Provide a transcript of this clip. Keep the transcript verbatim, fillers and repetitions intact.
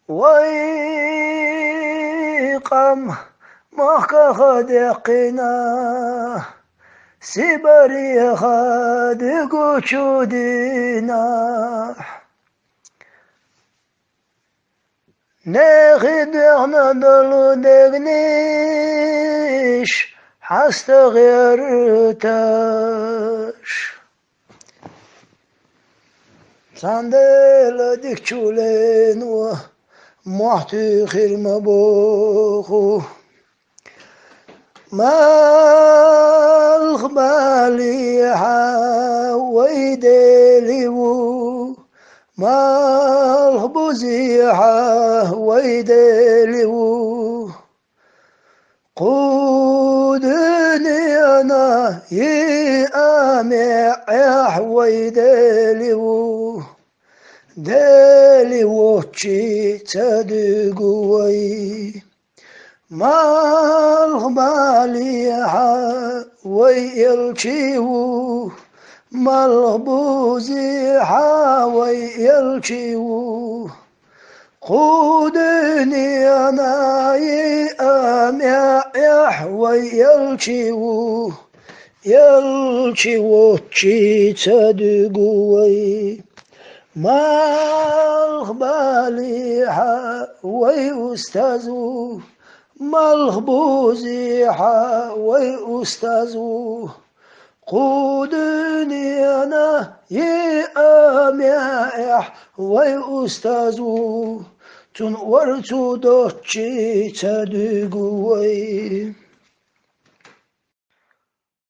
Вай къам махках даьккхина, Сибарех дигучу дийнахь. Нехи дехна долу дегнаш хьаста гӀерташ. Цхьандела дикачу лено мохь туьйхира ма боху. Малхбалехьа вай Дели ву, малхбузехьа вай Дели ву. Кху дуьненан йиъ маьӀӀехь вай Дели ву, Дели воцчий ца дуьгу вай. Малхбалехьа вай элчи ву, малхбузехьа вай элчи ву. Кху дуьненан йиъ маьӀӀехь вай элчи ву, элчи воцчий ца дуьгу вай. Малхбалехьа вай устаз ву, малхбузехьа вай устаз ву. Кху дуьненан йиъ маьӀӀехь вай устаз ву, цунна орцу доцчий ца дуьгу вай.